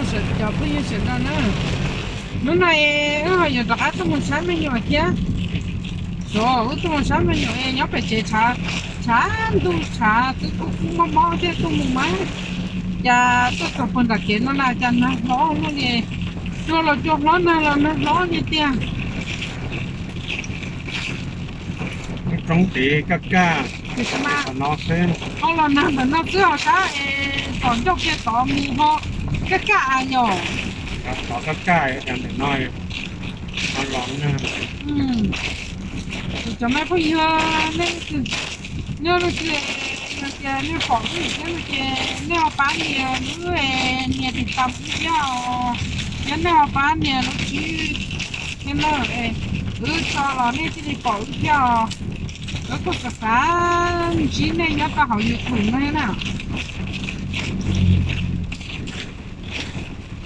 Cov phooj ywg sawv daws na, hnub no wb ho yuav rov qab tuaj mus saib me nyuam thiab. Xyov wb tuaj mus saib me nyuam es nyob pem tsev tshav, tshav ntuj tshav twb kub kub mob mob thiab tuaj mus mas cas tuaj txog puag nram kev no na cas nag hlob luaj li, cua los cua hlob nag los nag hlob li tiag. Roob tid kaj kaj, qhov no xwb. Ho los nag ntawm no xwb ho sab es tom ncauj kiag tod mus ho kaj kaj yom. Tod kaj kaj ntawm no ho los nag. Cov me phooj ywg, nej leej twg yog tias nej pom wb thiab no ces nej ho pab nias lub nias tiv tam wb thiab os. Yog nej ho pab nias lub tswb thiab na, wb tso los nej thiaj li pom wb thiab os. Wb kuj xav xav ntsib nej nyob rau hauv YouTube no na.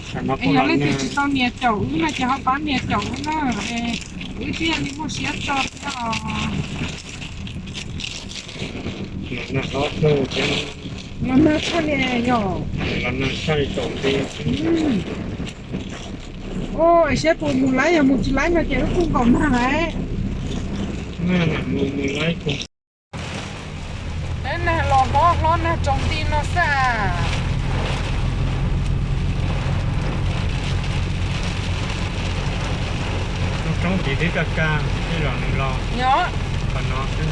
Es yog leej twg tsis tau nias caum wb no ces ho pab nias caum wb na, wb thiaj li muaj siab tso thiab os. Los nag tshaj li yom. Los nag tshaj li tsaus nti. Ua es saib puas mus laib, yog mus tsis laib no ces wb kuj nkaum nag lawm. Nag los hlob hlob nag tsaus nti no xwb. Roob tid twb kaj kaj, tej zaum nws los nyob qhov no xwb.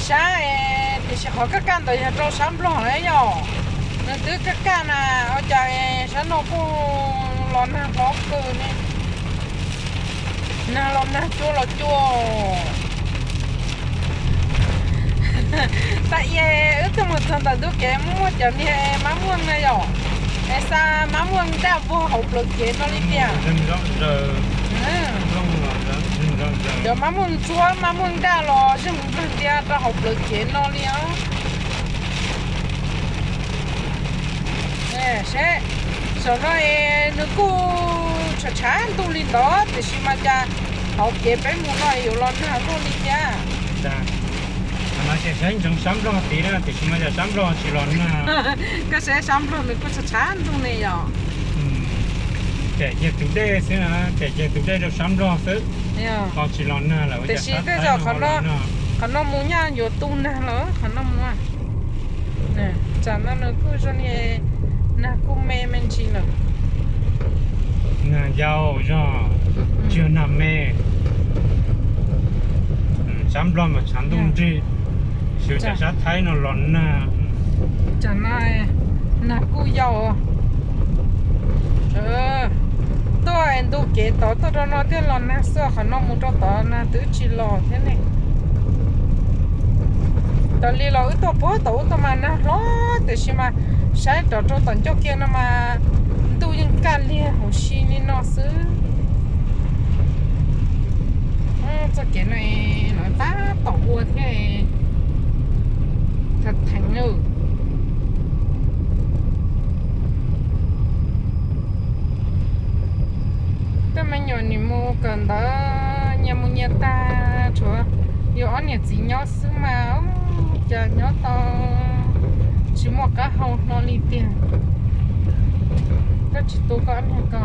Sab es tiam sis qhov kaj kaj ntawd yog rau sab Nplog na yom. Nws twb kaj kaj na, ua cas sab no kuj los nag hlob kawg ne. Nag los nag, cua los cua. Tag i wb tuaj mus txog ntawm ntug kev muaj cov niag mab muaj na yom, es xa mab muaj daj puag hauv plawv kev no li tiag. Cov mab muaj ntsuab mab muaj daj los zeeg nplawg ntiag rau hauv plawv kev no li os. Seb, saum no es nws kuj tshav tshav ntuj li ntawd tiam sis mas cas hauv kev peb mus no yuav los nag luaj li thiab. Qhov no ces saib ntsoov sab Nplog tid na tiam sis mas cas sab Nplog tsis los nag. Koj saib sab Nplog nws kuj tshav tshav ntuj ne yom. Cem kiag tus dej xwb na, cem kiag tus dej rau sab Nplog xwb, ho tsis los nag lawm. Tiam sis tej zaum qhov no mus nyaj yuav tu nag lawm qhov no mus. Tsam no nws kuj zoo li nag kuj me me ntsis lawm. Nag yau zog, tsis yog nag me. Sab Nplog mas tshav ntuj nrig, xyov cas sab Thaib no los nag. Tsam no nag kuj yau. Tuaj ntu kev tod tuaj rau no thiaj los nag xwb, qhov no mus rau tod nag twb tsis los thiab ne. Raws li los wb tuaj puag tod wb tuaj mas nag hlob tiam sis mas saib rov rau tom ncauj kiag no mas ntuj yeej kaj liag huv si li no xwb. Txoj kev no lawv tab tom ua thiab, theev lawm. Tej me nyuam nim mus kawm ntawv nyias mus nyias tag, tshuav yus ob niam txiv nyob xwb mas cas nyob tau tsis muaj qab hau hlo li tiag. Koj tsis tu koj ob niag ko.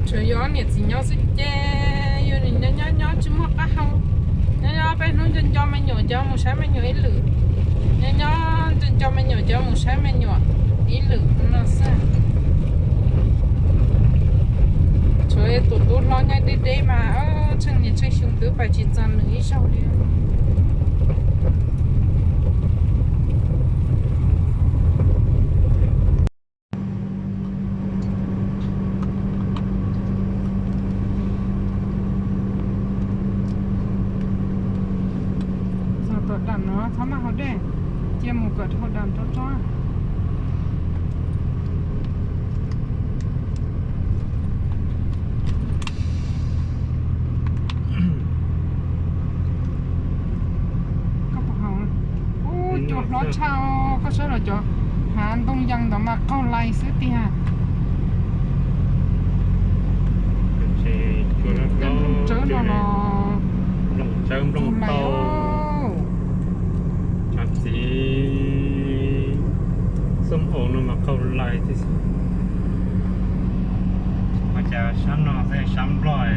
Tshuav yus ob niam txiv nyob xwb ces yus nyob nyob nyob tsis muaj qab hau. Nyob nyob peb hnub nco nco me nyuam cov mus saib me nyuam ib lwm, nyob nyob nco nco me nyuam cov mus saib me nyuam ib lwm no xwb. Tshuav tus tub hlob nyob deb deb mas tsheej niaj tsheej xyoo twb pais tsis txog nws ib zaug li. Txog tom dam no txhob maj haus dej, cia mus kom dhau dam rov rov. Koj puas haus? Ub, cua hlob tshaj, koj saib los cov hav ntoo yees ntawd mas qaug lais xwb tiag. Tej nplooj tsawb no los nplooj tsawb nploog tau, tshav txiv. Ua cas sab no xwb sab Nplog.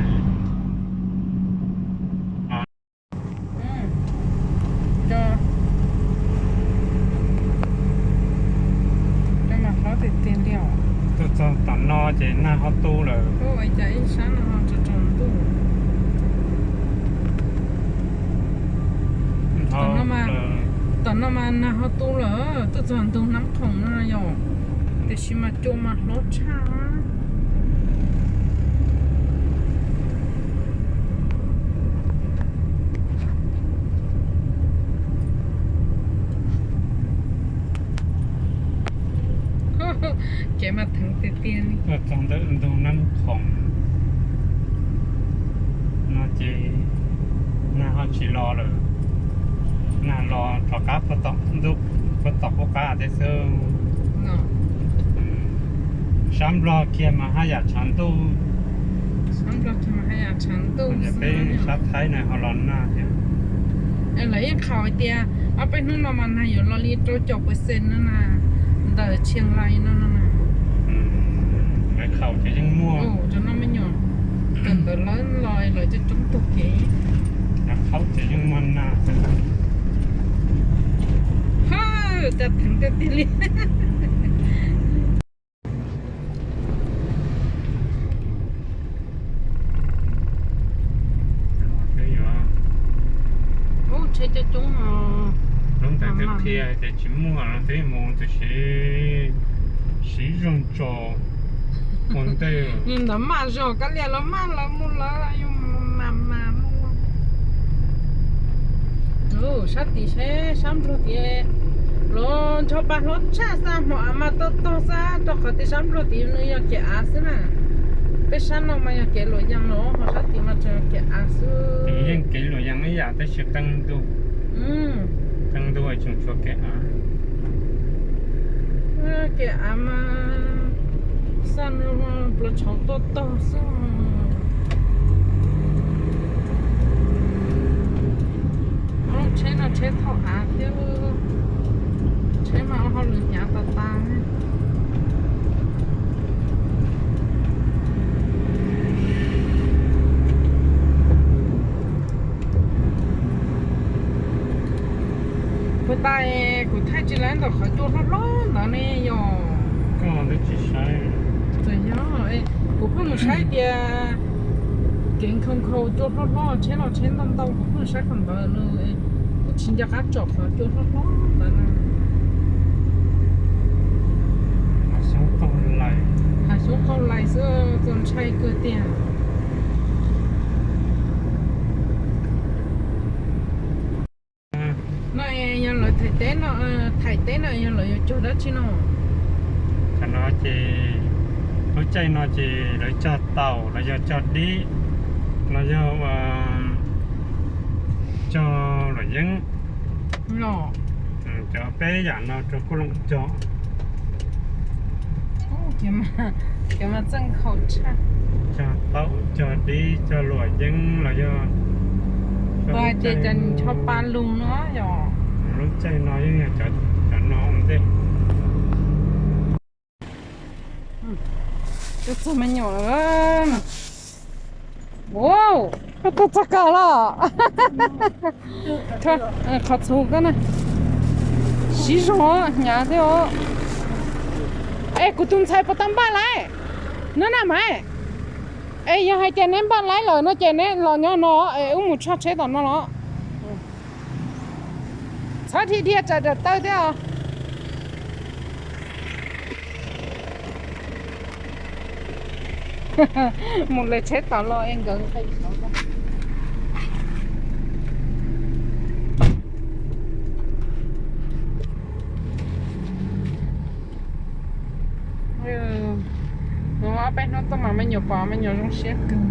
Cov mas hlob tiag tiag li os. Tuaj txog tom no ces nag ho tu lawm. Ua cas ib sab no ho tsaus tsaus ntuj. Tom no mas nag ho tu lawm, tuaj txog ntug Nab Khoom no yom. Tiam sis mas cua mas hlob tshaj. Kev mas theev tiag tiag li. Tuaj txog ntawm ntug Nab Khoom no ces nag ho tsis los lawm. Nag los rov qab puag tom qub qab thiab xwb. Sab Nplog kiag mas haj yam tshav ntuj. Peb sab Thaib no ho los nag thiab. Lawv yeej qhaus hais tias ob peb hnub no mas nag yuav los li rau caum percent no na, ntawm Chiang Rai no no na. Lawv qhaus ces yeej muaj. Cov no me nyuam, kawm ntawv lawv los lawv coob coob tuag kev. Lawv qhaus ces yeej muaj nag xwb. Cas theev tiag tiag li. Ub, tsheb coob coob os. Lub ntawd twb qhia tias tsis muaj los twb mus tam sim siv zog tso ua ntej. Nws ntawd maj zog kab lias los maj lawv mus lawv mas mas mus. Sab tid seb sab Nplog tid los ncho pa hlob tshaj xwb, hmo av mas toj tog xwb, rau qhov tias sab Nplog tid nws yog kev av xwb na. Peb sab no mas yog kev luam yees los ho sab tid mas tseem yog kev av xwb. Yeej kev luam yees ib yam tab sis qee ntug. Qee ntug tseem tshuav kev av. Kev av mas xaj nws pluas tshauv toj tog xwb. Lub tsheb no tsheb thauj av thiab, tsheb mas ua hauj lwm hnyav tas tas. Puag ta kuv thaij tsis lawv ntawm qhov cua hlob hlob ntawd ne yog. Koj twb tsis saib. Txawm yog, kuv pheej mus saib tias kev nkhaus nkhaus cua hlob hlob tsheb los tsheb ntau ntau kuv pheej saib qhov ntawd no, kuv tsis nco qab tsom qhov cua hlob hlob ntawd na. Hav xyoob qaug lais xwb txaus ntshai kawg tiag. No yog lawv thaim teb no, thaim teb no yog lawv yuav cog dab tsi no? Tam no ces lub caij no ces lawv cog taum los yog cog dib los yog cog luam yeeb. Cov peb yam no rau kuj loom cog. Kev mas txawj nkhaus tshaj. Cog taum cog dib cog luam yeeb los yog. Ua ces cov ncho pa lug no yog. Lub caij no yeej yog cov no ua ntej. Tuaj txog me nyuam. Koj tuaj txog kawg los? Qhov txhua koj na. Siv zog hnyav thiab os. Es kuv tus ntxhais puas tau npaj laib? No na mas. Es yog hais tias neb npaj laib lawm no ces neb los nyob no es wb mus tshaj tsheb tom no los. Txhob dhia dhia tsam daws taw thiab os. Mus lawv tsheb tom los es nkawd nqis. Ob peb hnub tuaj mas me nyuam pom me nyuam zoo siab kawg.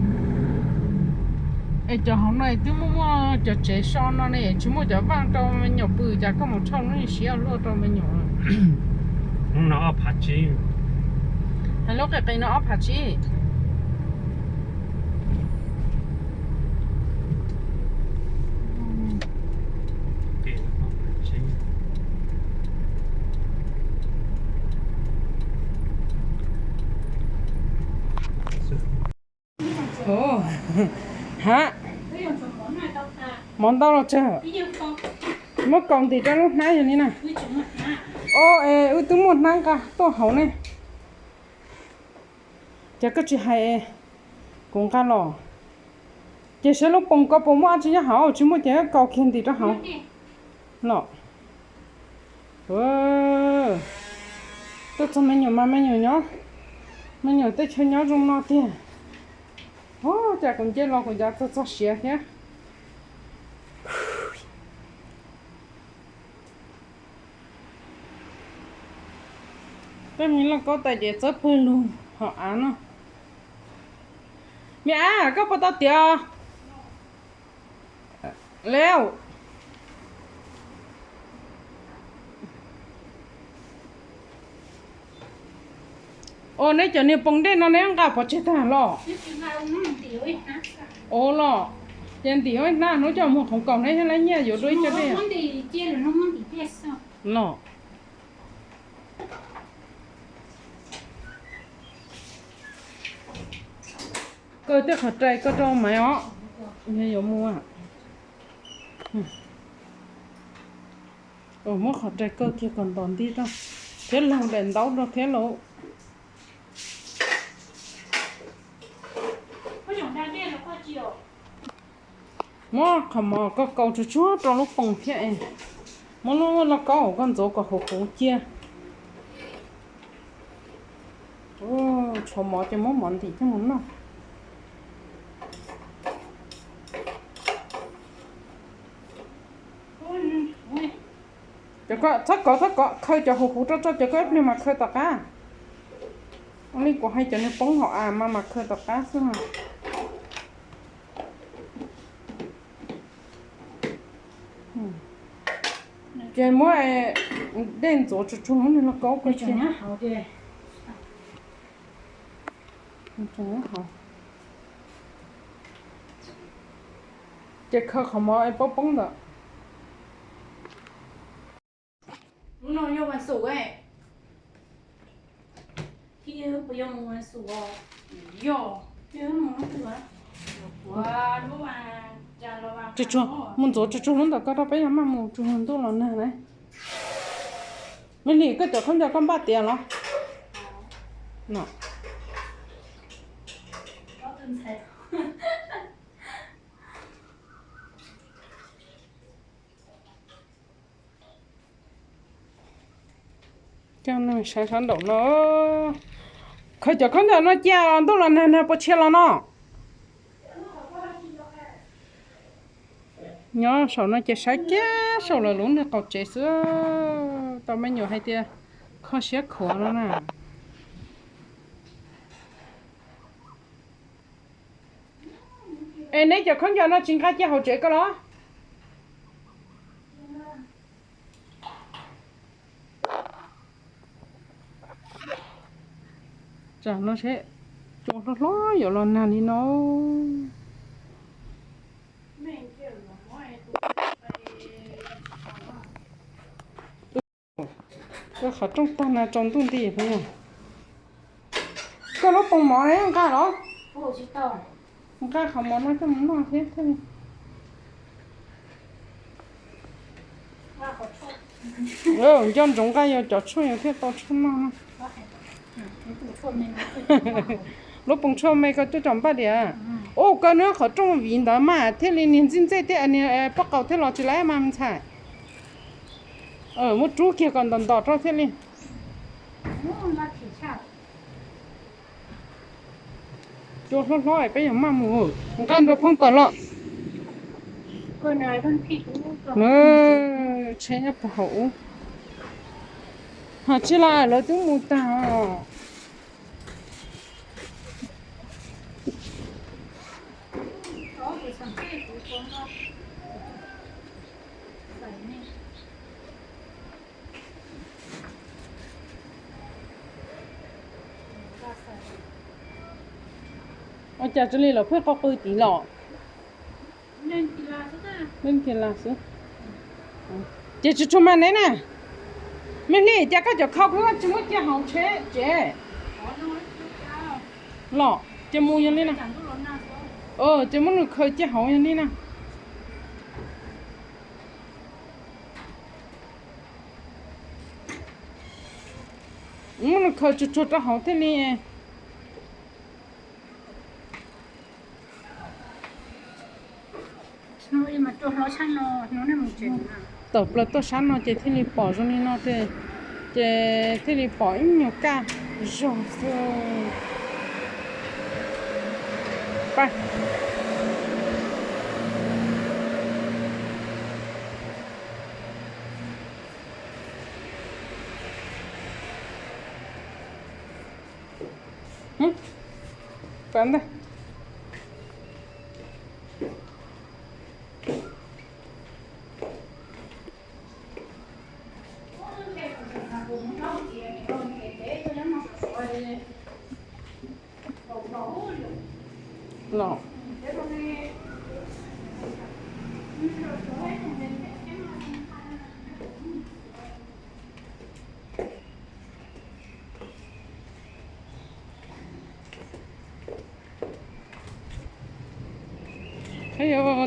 Es cov hauv no twb muaj muaj cov tsev so no ne, tsis muaj cov vaj rau me nyuam pw, cas koj mus tshaj lub siab luaj rau me nyuam. Hnub no ob phav tsib. Hais lub qis qis no ob phav tsib. Mov ntau los tsawg. Muab kaus ntim rau lub hnab yog li na. O, es wb twb muaj hnab nqa tuaj hauv ne. Ces koj tsis hais, kuv nqa los. Ces saib lub poos ko puas muaj dab tsi nyob hauv, tsis muaj ces kaus kiag ntim rau hauv los. Tuaj txog me nyuam mas me nyuam nyob, me nyuam teb chaws nyob zoo no tiag. Ua cas kuv nce los kuv ncav txog txog siav thiab. Tej me lauj kaub tais diav txawb pawg lug hauv av no. Me ab, koj puas tau tiav? Leo. Ua neb cov niag poos dej no neb nqa pov tseg tag los? Ua los, ces ntim ib hnab hnub coj mus qhov kaus neb thiaj li nyiaj yuav dua ib co dej los. Kaw tej qhov rais ko rau Maiv os, yog yuav mus. Muab qhov rais kaw kiag kom ntos nti rau, thiab laug daim ntaub rau thiab lauj. Muab qhov mov ko kaus tsuag tsuag rau lub poos thiab es muab lub lauj kaub hauv ko ntxuav kom huv huv cia. Tshuav mov ces muab mov ntim coj mus noj. Ces koj txhob kov, txhob kov, khaws cov huv huv rau tso, ces koj ib pliag mas khaws tom qab. Ua li kuv hais cov niag poob hauv av mas mas khaws tom qab xwb. Ces muab dej ntxuav tsuag tsuag lub niag lauj kaub ko cia. Ces khaws qhov mov es poob poob ntawd. Tsuag tsuag, mus ntxuav tsuag tsuag lub ntawm ko rau peb yuav maj mus tsuag ntuj los nag na. Me Hli, koj cov khaub ncaws koj npaj tiav los? Coj nej saib sab nraum no. Khaws cov khaub ncaws no cia ntuj los nag nag puas tshia los no. Nyob saum no ces saib kiag saum lawv lub niag qaum tsev xwb, tau me nyuam hais tias kho siab khuav no na. Es neb cov khaub ncaws no tsis nqa cia hauv tsev ko los? Tsam no seb, cua hlob hlob yuav los nag li no. Koj qhov rooj tag na tsaus ntuj nti phooj ywg. Koj lub poos mov nqa los? Nqa qhov mov no coj mus noj thiab thiaj li. Nco ntsoov nqa yog cov tshuaj yog thiaj tau tshuaj noj no. Lub poos tshuaj me ko coj cov npaj diam. Ua koj nws qhov rooj viv ntawd mas thiaj li niag ntxij ntxej thiab niag pob qaus thiab los tsis laib mas me ntxhais. Muab rub kiag kom ntom ntom rau thiaj li. Cua hlob hlob peb yuav maj mus nqa nrog phoob tom los. Tsheb nyob puag hauv ub. Hos tsis los lawv twb mus tag os. Ua cas tsis li lawm pheej qau qw tid los? Leej kiag las xwb. Ces tsis tshua mas neb na. Me Hli, cas koj cov khau koj tsis muab cia hauv tsheb tsev los? Ces mus yog li na. Ces muab nws khaws cia hauv yog li na. Muab nws khaws tsuag tsuag rau hauv thiaj li. Tawm plaws tuaj sab no ces thiaj li pom zoo li no, ces thiaj li pom ib nyuag kaj zog xwb.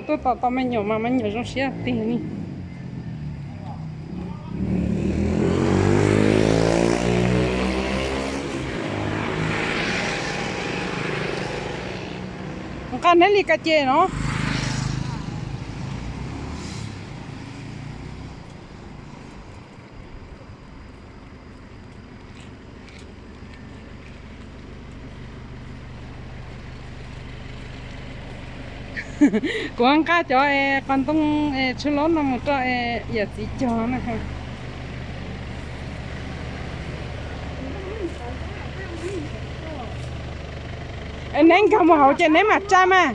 Tuaj tom tau me nyuam mas me nyuam zoo siab tiag li. Nqa neb li ka ces no. Kuv nqa cov es qos ntoo es tshu lob no mus rau es yawm txiv cog na. Es neb nkag mus hauv ces neb mam tsa mas.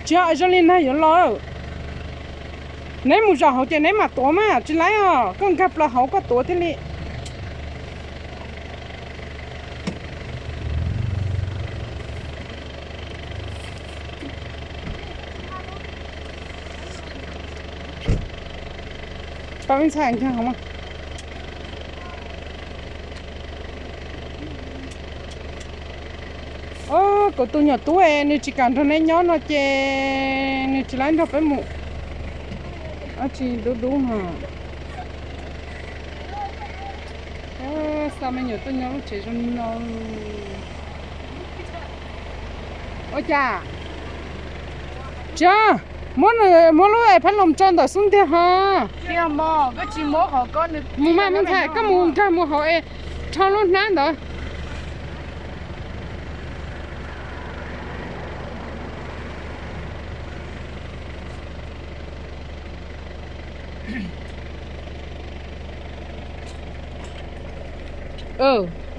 Tsis zoo li nag yuav los. Neb mus zom hauv ces neb mam tuav mas tsis laib os, koj nkag plaws hauv koj tuav thiaj li. Pab ntxhais nkag hauv mas. Kuv tus nyuam tub es nws tsis kam nrog neb nyob no ces nws tsis laib nrog peb mus. Dab tsi dub dub no. Xa me nyuam tuaj nyob lub tsev zoo li no. Ua cas? Tsis, muab nws, muab lub phab loos tso ntawm xub ntiag ho. Mus mas me ntxhais, koj mus nkag mus hauv es rho lub hnab ntawd.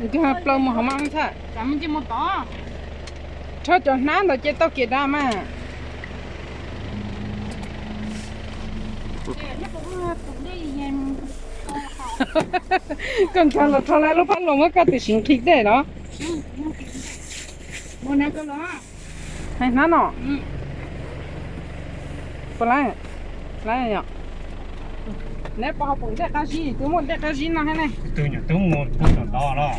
Nkag plaws mus hauv mas me ntxhais. Rho cov hnab ntawd ces tau kev dav mas. Koj nkag los rho lawm lub phab loos muab koj tus siv nqhis dej los. Hais hnab no. Puas laib? Laib yom. Neb puas haus pum dej qab zib? Twb muaj dej qab zib no thiab ne. Tus nyuam tub mus pub tom tod los.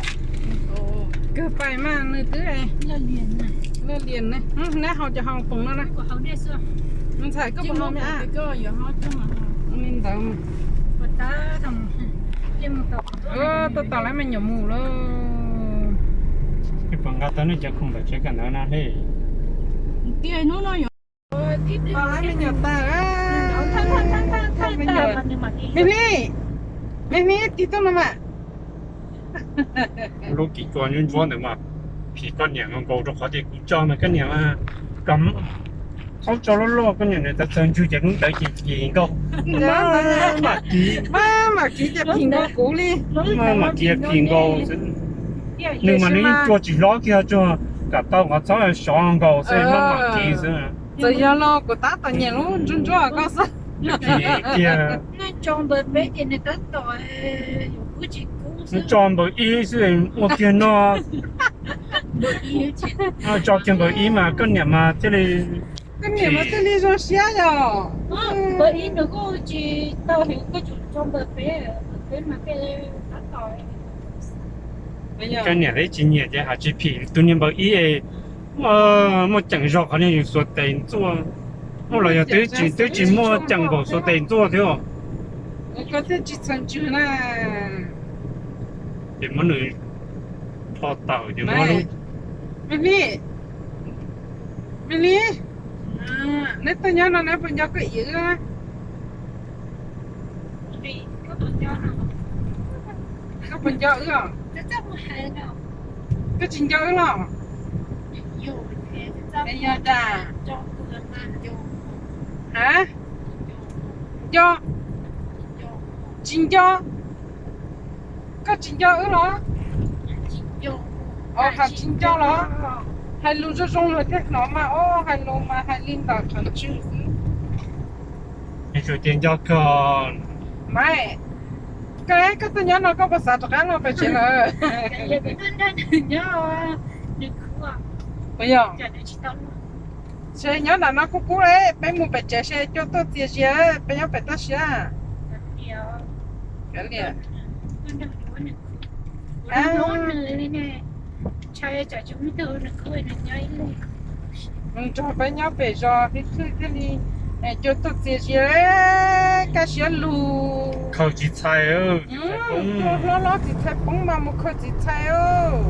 Kawg pais mas nws twb laj lias ne. Neb haus cov haus pum no na. Ntxhais koj puas haus me a? Li ntawd. Tuaj tau lawv me nyuam mus lawm. Puas nqa tau nej cov khoom tom tsev kawm ntawv no thiab? Tau lawv me nyuam tag. Me Hli, me Hli, tig tuaj no mas. Lub kis cua ntsuab ntsuab ntawd mas phim koj niam nkaus rau qhov tias kuv tso mas koj niam mas kom thaub tso loj loj, koj niam nws txawv txawv ntswg ces lub ntawd ces phim nkaus. Maj mam kiv, maj mam kiv ces phim nkaus kuv li. Maj mam kiv phim nkaus. Nws mas nws yeej cua tsis hlob kiag, tsuas kom tau qhov txhob sov nkaus xwb, maj mam kiv xwb. Txawm yog los kuv tab tom nyiam lub ntsuab ntsuab koj xwb. Kiag. Nws tso npaws ib xwb, ua kiag no. Tso kiag npaws ib mas koj niam mas thiaj li, koj niam mas thiaj li zoo siab yom. Koj niam li tsis nyiam ces hais tsis phim, tus niag npaws ib muaj ceem zog qhov niag yus xuas tes ntxuaj, muaj los yog twb tsis, twb tsis muaj ceem npaum xuas tes ntxuaj thiab. Koj thiaj tsis txhawj ntswg na. Ces muab nws rho tawm ces muab lub. Me Hli, Me Hli, neb tuaj nyob no neb puas nco koj ib wb? Koj puas nco wb os? Koj tsis nco wb los? Yog tas. Ha? Nco. Tsis nco. Koj tsis nco wb los? Os, hais tsis nco los? Hais lus zoo zoo luag thiaj hnov mas, os, hais lus mas hais li ntawm qhov ntswg xwb. Tsuas ces nco kawg. Mas, koj, koj tuaj nyob no koj puas xav rov qab los pem tsev lawm? Puas yog? Ces nyob nram no kuj kub, peb mus pem tsev seb cua tuaj txias zias, peb nyob pem toj siab. Kav liam. Nws nrog peb nyob pem zos ib txhij thiaj li cua tuaj txias zias, kaj siab lug. Khaws txiv txhais, cua hlob hlob txiv txhais poob mas mus khaws txiv txhais.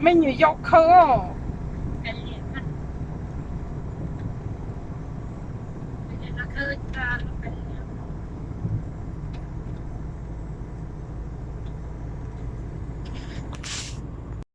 Me nyuam yaus khaws os.